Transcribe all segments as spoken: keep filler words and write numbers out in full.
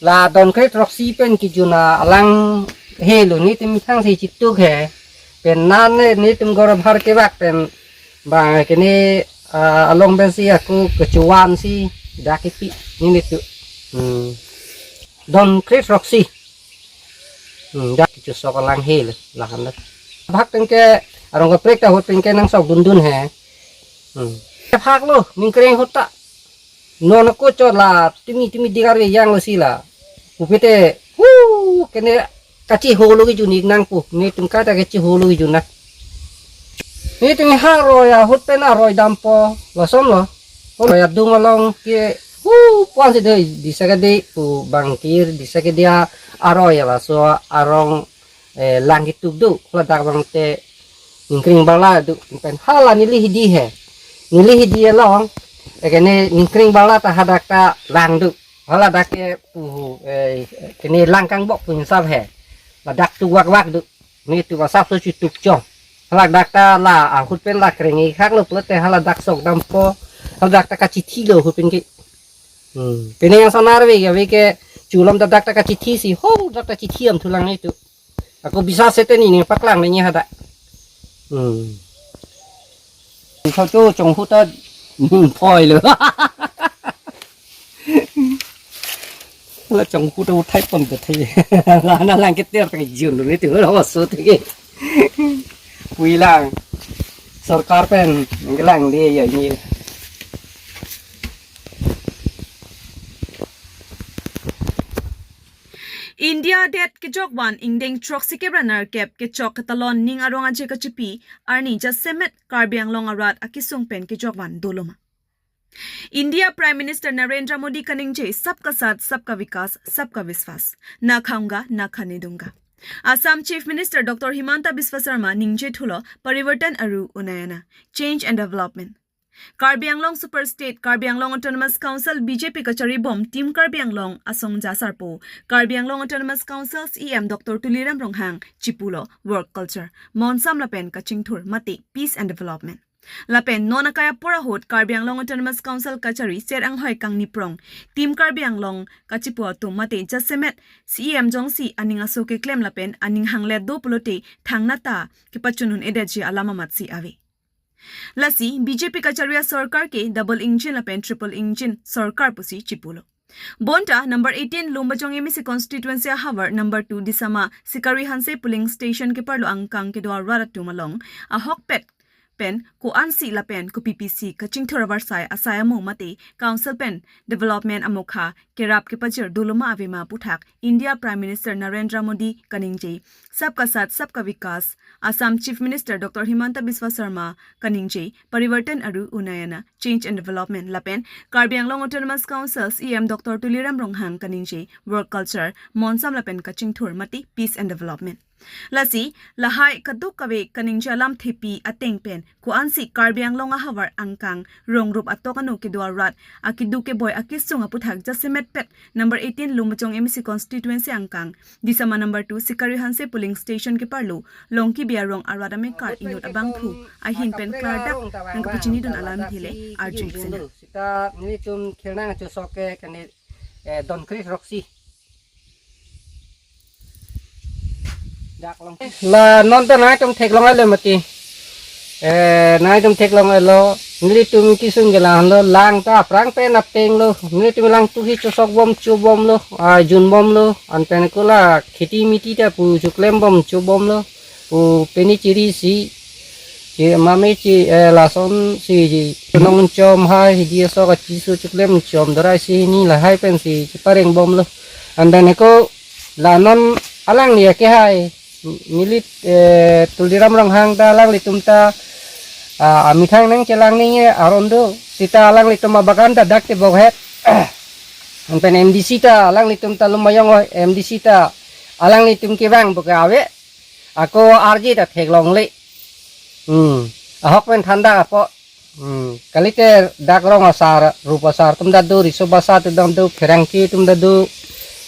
La don kre throksi pen kejun alang helo, netum thang si chituk he. Pen nan netum gor bhar kevak pen bang kene, ah, along pen si ako kechuan si dak kipi netum. Hmm. Don kre throksi. Hmm, dak kechusok alang helo lahan lo. Bhak pen ke arong kaprek ta ahut pen ke nangsok dundun he. Hmm. Phak lo, ningkreng ahut ta. Non ako chot la timi timi digar ve yang lo si la. Pupe te, hu, kene kachiho lo kejun ik nang pu. Netum kaita kachiho lo kejun na. Netum ha aroi ahut pen aroi dampo, lason lo. Aroi adung along ke, hu, puan si dei, disa kede pu bangkir, disa kede aroi laso arong, eh, lang kituk do, ladak bang te ningkring bala do, pen hala neli hidi he. Neli hidi along, eh, kene ningkring bala ta hadak ta lang do. Hala dak ke pu, eh, kene lang kangbok pu insap he. Ladak tu wak wak do. Netum asap so chituk chong. Hala dak ta la ahut pen la kreng ik hak lo pulote hala dak sok dampo. Hala dak ta kachithi lo ahut pen ke. Hmm. Pene yang sonar ve ke, ve ke chulam ta dak ta kachithi si, ho, dak ta chithi am thulang netum. Ako bisa sete ni, ni paklang ni hadak. Hmm. Kau tu chong ahut ta, hmm, phoi lo. La chong ahut ta uthai pon ta thai. La na lang ke ter ta jun lo netum lo so te ke. Pui lang. Sorkar pen, ngelang de ya ni. India det kejok van ingdeng throksi kep ra nerkep kechok ketalon ning arong aje kachipi arni jasemet Karbi Anglong arat akesung pen kejok van dolo ma. India Prime Minister Narendra Modi kaningje Sabka Saath, Sabka Vikas, Sabka Vishwas, na khaunga na khane dunga. Assam Chief Minister Doctor Himanta Biswa Sarma ningje thulo Parivartan Aru Unnayana, Change and Development. Karbi Anglong Super State, Karbi Anglong Autonomous Council B J P kachari bom Team Karbi Anglong asongja sarpo Karbi Anglong Autonomous Council C E M Doctor Tuliram Ronghang chipulo work culture, monsam lapen kachingthur mate peace and development. Lapen non akai apor ahut Karbi Anglong Autonomous Council kachari ser anghoi kangni prong Team Karbi Anglong kachipu atum mate jasemet C E M jongsi aning aso keklem lapen aning hanglet do pulote thangnat ta kepachun un-edetji alam amatsi ave. Lasi B J P kachari asorkar ke double engine lapen triple engine sorkar pusi chipulo. Bonta number eighteen Lumbajong M A C constituency ahavar number two Disama Sikari Hanse polling station keparlo angkang kedo arat atum along ahokpet pen ko-ansi lapen kopi pisi kachingthur avarsai asai amo mate council pen development amokha kerap kepajir dolo ma ave ma aputhak India Prime Minister Narendra Modi kaningje Sabka Saath, Sabka Vikas, Assam Chief Minister Doctor Himanta Biswa Sarma kaningje Parivartan Aru Unnayana, Change and Development lapen Karbi Anglong Autonomous Council C E M Doctor Tuliram Ronghang kaningje work culture, monsam lapen kachingthur mate peace and development. Lasi, lahai kadokave kaningje alam thepi ateng pen ko-ansi Karbi Anglong ahavar angkang rong rup atok ano kedo arat akedo keboi akesung aputhak jasemet pet number eighteen Lumbajong M A C constituency angkang Disama number two Sikari Hanse polling station keparlo Longkibi arong arat amekar inut abangphu ahin pen klardak nangkapachinidun alamthe le arju ik sena. Sita nelitum khirnang chusok ke kene, eh, don kre throksi. Dak long. La non ta nangtum theklong alo mati. Eh, nangtum theklong alo. Nelitum kesung ke lahenlo, lang ta aphrang pen apteng lo. Nelitum lang tu hi chusok bom, chu bom lo, ah, jun bom lo. Anpen ko la kheti miti ta pu chuklem bom, chu bom lo. Pu peni chiri si, chi mame chi, eh, lason si, chi nong chom hai, hidi aso kachiso chuklem chom dorai si hini lahai pen si, chipareng bom lo. Anpen ko la non alangli akehai, neli, eh, Tuliram Ronghang ta alanglitum ta, ah, amethang nangchelang ningje aron do, sita alanglitum abagan ta dak tebok het. Anpen M D C ta alanglitum ta Lumbajong o M D C ta alanglitum kevang bo ke ave. Ako arje ta theklongle. Hmm. Ahok pen thanda apo. Hmm. Kalite dak rong asar, rup asar atum ta do, riso basa atum ta do, pherangke atum ta do.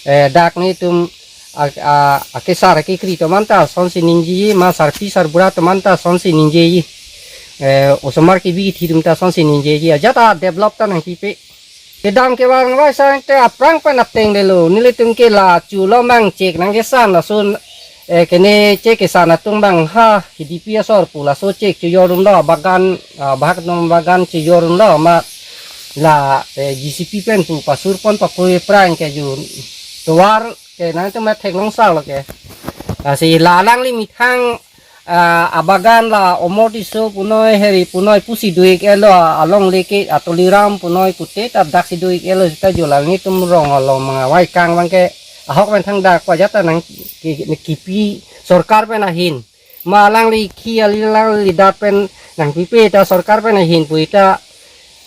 Eh, dak netum a, a, akesar akekri atum anta sonsi ningjeji, ma sarpi sarbura atum anta sonsi ningjeji. Eh, osomar kebi kethi atum ta sonsi ningjeji. Ajat ta develop ta nangkipi. Kedam kevang vai sang te aphrang pen ateng lelo. Nelitum ke la chulo mang chek nangkesan lason, eh, kene chek kesan atum bang ha K D P asor pu laso chek chojor dunlo bagan, ah, bahak nong bagan chojor dunlo ma la, eh, J C B pen pu pasur pon papui prang ke ju tovar ke nangtum theklong salo ke. Lasi la alangli methang, ah, abagan la Omor Tisso punoi heri punoi pusi do-ik-etlo along leke a Tuliram punoi pute ta daksi do-ik-etlo seta ju la nelitum rong along manga vai kang bang ke ahok pen thang dak pa jata nang ki-, kipi sorkar pen ahin. Ma alangli khi ali alangli dak pen nangpipe ta sorkar pen ahin pu ita,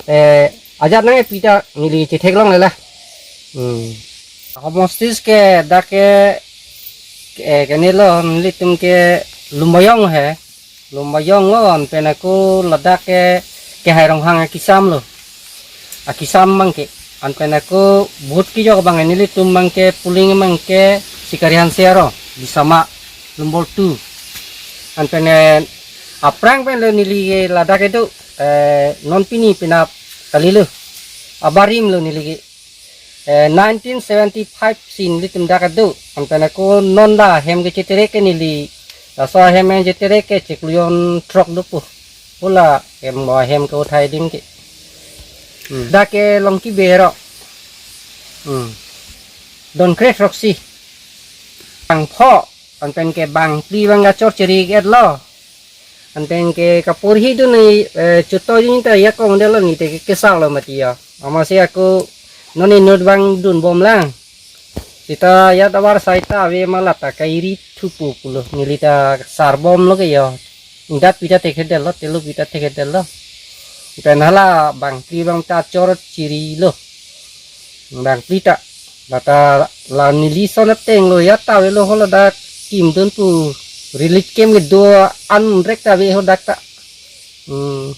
eh, ajat nangpi ta neli chetheklong lela. Hmm. Homostis ke dak ke, eh, kenelo nelitum ke Lumbajong he. Lumbajong lo anpen ako ladak ke Kehai Ronghang akisam lo. Akisam bang ke. Anpen ako vote kejok bang nelitum bang ke polling bang ke Sikari Hanse aro. Bisama nombor two. Anpen, eh, aphrang pen lo neli ke ladak kedo, eh, non pini penap kali lo. Abarim lo neli ke. Eh, nineteen seventy-five si nelitum dak kedo. Anpen ako non la hem kechetere ke neli. Laso hem kechetere ke chiklo jon throk dopo. Pu la hem mo hem ke uthai adim ke. Hmm. Dak ke Longkibe aro. Hmm. Don kre throksi. Bangpho. Anpen ke bangphli bang kachor chiri-ik-etlo. Anpen ke kaporhi dun ni, eh, chuto jin ta ya kong delo ni te ke kesalo mati ya. Amatsi ako non inut bang dunbom lang. Seta ya tovar sai ta ave ma la ta kairi thupo pulo. Neli ta sarbom lo ke ya. Ingdat pi ta thekthedetlo, telo pi ta thekthedetlo. Anpen hala bangphli bang ta chor chirilo. Bangphli ta. La ta la neli son ateng lo ya ta avelo ho ladak kim dun pu relief camp kedo anrek ta ave ho dak ta. Hmm.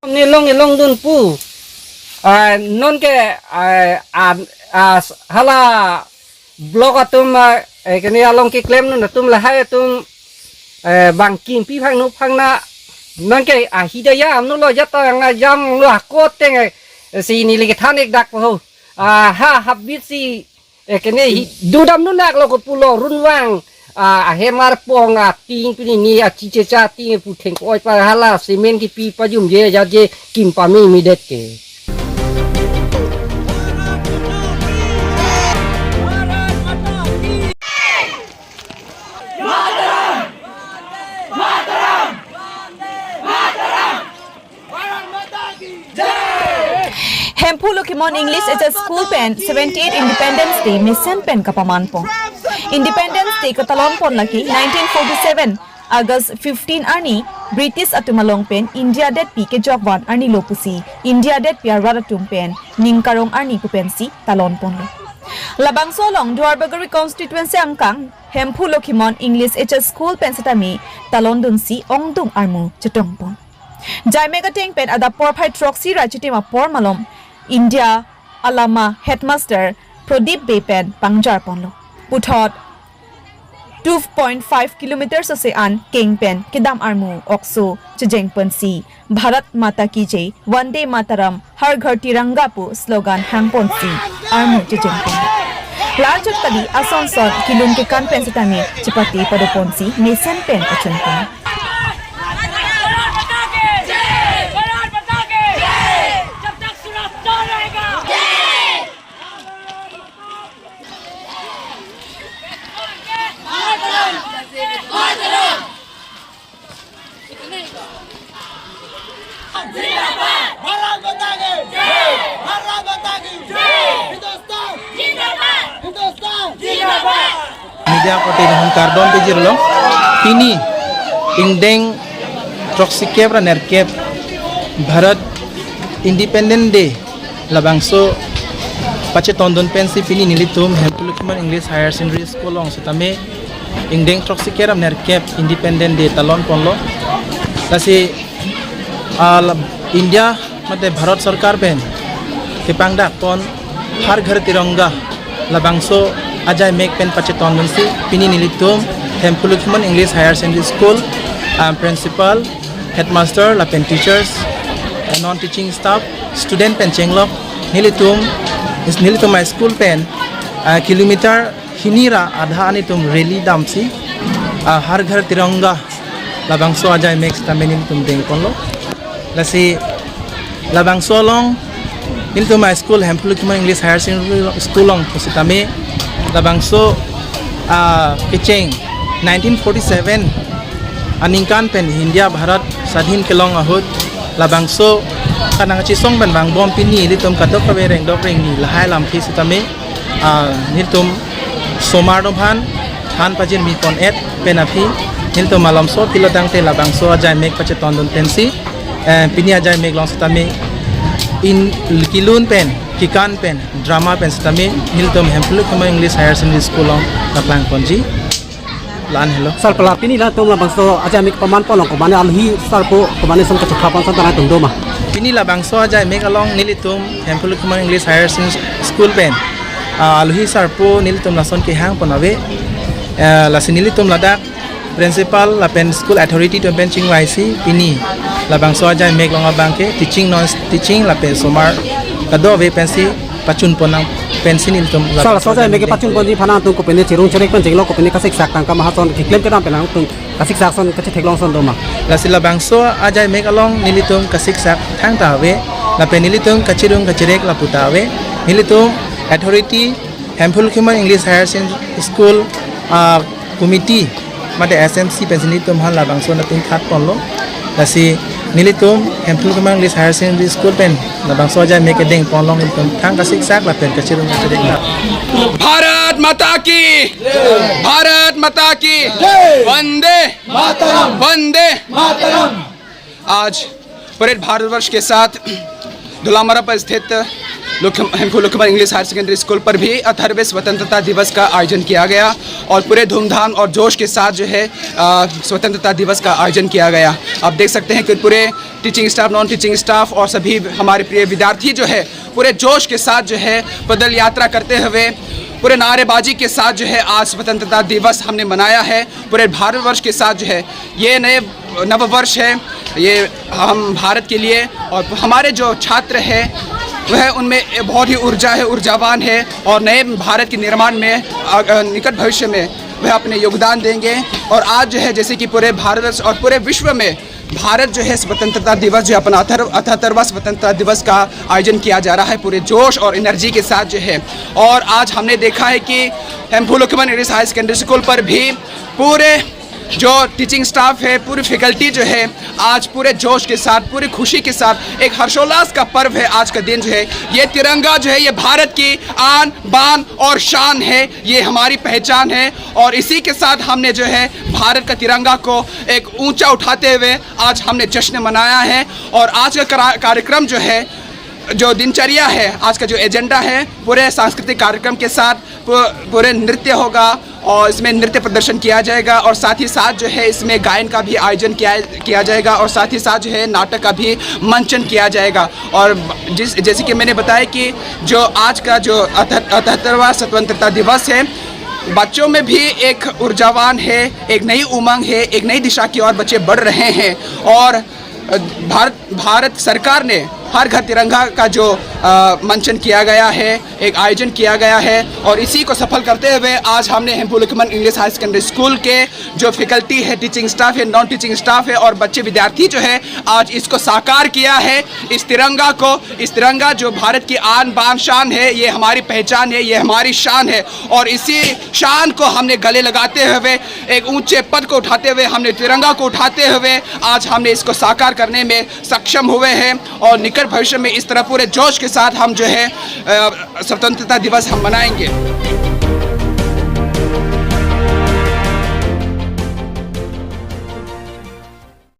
Ne long ne long dun pu. Ah, non ke, ah, ah, ah, hala block atum, ah, eh, kene along keklem dun atum lahai atum, eh, bang kimpi phangno phangna. Non ke ahida ya amno lo jata nga jam lo ako teng, eh, si neli kethan-ik dak po ho. Ah, ha habit si, eh, kene hi dudam nunak lo ko pulo runvang. Ah, ahem arpong ating pini ni achichecha ating pu thengkoi pa hala semen kipi pajum je ja je kim pame medet ke. Hemphu Lokhimon English H S School pen seventy-eight Independence Day mesen pen kapaman pon. Independence Day katalon pon lake nineteen forty-seven August fifteen arni British atum along pen India detpi kejok van arni lo pusi India detpi arat atum pen ning karong arni pu pensi talon ponlo. Labangso along Duarbagori constituency angkang Hemphu Lokhimon English H S School pen setame talon dunsi ongdung armu chetong pon. Jaimek ateng pen adap porphai throksi ra chitim apor malom India alama headmaster Pradip Bey pen pangjar ponlo. Puthot two point five kilometer sose an keng pen kedam armu okso chejeng pensi Bharat Mata Ki Jai, Vande Mataram, Har Ghar Tiranga pu slogan hang ponsi armu chejeng pon. La-anchot kali ason son kelun kekan pen setame chepate pado ponsi mesen pen pachun pon. Bharat माता की जय। भारत माता की जय। हिंदुस्तान जिंदाबाद। हिंदुस्तान जिंदाबाद। Media korte nihun kardom pejirlo. Pini ingdeng throksi kep ra nerkep Bharat Independent Day labangso pachetondun pensi pini nelitum Hemphu Lokhimon English Higher Secondary School along setame ingdeng throksi kep ra nerkep Independent Day talon ponlo. Lasi, ah, la-, India mate Bharat Sorkar pen kepangdak pon Har Ghar Tiranga labangso ajaimek pen pachetondunsi pini nelitum Hemphu Lokhimon English Higher Secondary School, ah, principal, headmaster lapen teachers, non teaching staff, student pen chenglok Nelitum, nelitum a-school pen, ah, kilometer hini ra adha nelitum rally damsi, ah, Har Ghar Tiranga labangso ajai mek sitame nelitum dengponlo. Lasi labangso along nelitum a-school Hemphu Lokhimon English Higher Secondary School along pusitame labangso, ah, kecheng nineteen forty-seven aningkan pen India Bharat Sadhin kelong ahut labangso kanang kachesong pen vangbom pini ilitum kadokave rengdok rengni lahai lamthe sitame, ah, nelitum osomar atum aphan than pajirmi pon-et pen aphi nelitum malomso pilo tangte labangso ajai mek pachetondun pensi, eh, pini ajai mek along sitame in kilun pen, kekan pen, drama pen sitame nelitum Hemphu Lokhimon English Higher Secondary School along kaplang ponji. La-an helo. Sir, pala pini latum labangso ajai mek paman pon along komane alohi sir pu komane ason kachepha pon ason tanai tum doma? Pini labangso ajai mek along nelitum Hemphu Lokhimon English Higher Secondary School pen, ah, alohi sir pu nelitum lason kehang pon ave. Eh, lasi nelitum ladak principal lapen school authority atum pen chingvaisi pini labangso ajai mek along abangke teaching, non teaching lapen osomar kadokave pensi pachun pon nang pensi nelitum. Sir, labangso ajai mek pen pachun ponji aphan nangtum kopine chirung chirek pen chinglo, kopine kasiksak tangka mahason keklem kedam pen nangtum kasiksak ason kachetheklong ason doma? Lasi labangso ajai mek along nelitum kasiksak thangta ave, lapen nelitum kachirung kachirek lapu ta ave. Nelitum authority Hemphu Lokhimon English Higher Secondary School, ah, committee mate S M C pensi nelitum aphan labangso nangtum that ponlo. Lasi nelitum Hemphu Lokhimon English Higher Secondary School pen labangso ajai mek kedeng pon along nelitum thang kasiksak lapen kachirung kachirek la. Bharat माता की, भारत माता की, जय। वंदे मातरम। वंदे मातरम। आज पूरे भारतवर्ष के साथ धुलामारा पर स्थित लुक-, हेम्फू लुकमन इंग्लिश हायर सेकेंडरी स्कूल पर भी अठारहवें स्वतंत्रता दिवस का आयोजन किया गया और पूरे धूमधाम और जोश के साथ जो है, अ, स्वतंत्रता दिवस का आयोजन किया गया। आप देख सकते हैं कि पूरे teaching staff, non teaching staff और सभी हमारे प्रिय विद्यार्थी जो है पूरे जोश के साथ जो है पैदल यात्रा करते हुए पूरे नारेबाजी के साथ जो है आज स्वतंत्रता दिवस हमने मनाया है। पूरे भारतवर्ष के साथ जो है ये नए नववर्ष है, ये हम भारत के लिए और हमारे जो छात्र हैं वह उनमें बहुत ही ऊर्जा है, ऊर्जावान है और नए भारत के निर्माण में अ, अ, निकट भविष्य में वह अपने योगदान देंगे। और आज जो है जैसे कि पूरे भारतवर्ष और पूरे विश्व में भारत जो है स्वतंत्रता दिवस जो अपना अठहत्तर अठहत्तरवां स्वतंत्रता दिवस का आयोजन किया जा रहा है पूरे जोश और एनर्जी के साथ जो है। और आज हमने देखा है कि हेम्फू लुकमन इंग्लिश हायर सेकेंडरी स्कूल पर भी पूरे जो टीचिंग स्टाफ है, पूरी फैकल्टी जो है आज पूरे जोश के साथ, पूरी खुशी के साथ, एक हर्षोल्लास का पर्व है आज का दिन जो है। ये तिरंगा जो है ये भारत की आन बान और शान है, ये हमारी पहचान है। और इसी के साथ हमने जो है भारत का तिरंगा को एक ऊंचा उठाते हुए आज हमने जश्न मनाया है। और आज का करा-, कार्यक्रम जो है, जो दिनचर्या है, आज का जो एजेंडा है, पूरे सांस्कृतिक कार्यक्रम के साथ पू-, पूरे नृत्य होगा और इसमें नृत्य प्रदर्शन किया जाएगा और साथ ही साथ जो है इसमें गायन का भी आयोजन किया किया जाएगा और साथ ही साथ जो है नाटक का भी मंचन किया जाएगा। और जिस जैसे कि मैंने बताया कि जो आज का जो अठहत्तरवां स्वतंत्रता दिवस है, बच्चों में भी एक ऊर्जावान है, एक नई उमंग है, एक नई दिशा की ओर बच्चे बढ़ रहे हैं। और अ, भारत भारत सरकार ने हर घर तिरंगा का जो अ, मंचन किया गया है, एक आयोजन किया गया है और इसी को सफल करते हुए आज हमने हेम्फू लुकमन इंग्लिश हायर सेकेंडरी स्कूल के जो फैकल्टी है, टीचिंग स्टाफ है, नॉन टीचिंग स्टाफ है और बच्चे विद्यार्थी जो है आज इसको साकार किया है। इस तिरंगा को, इस तिरंगा जो भारत की आन बान शान है, ये हमारी पहचान है, ये हमारी शान है और इसी शान को हमने गले लगाते हुए एक ऊंचे पद को उठाते हुए, हमने तिरंगा को उठाते हुए आज हमने इसको साकार करने में सक्षम हुए हैं और निकट भविष्य में इस तरह पूरे जोश के साथ हम जो है अ, स्वतंत्रता दिवस हम मनाएंगे।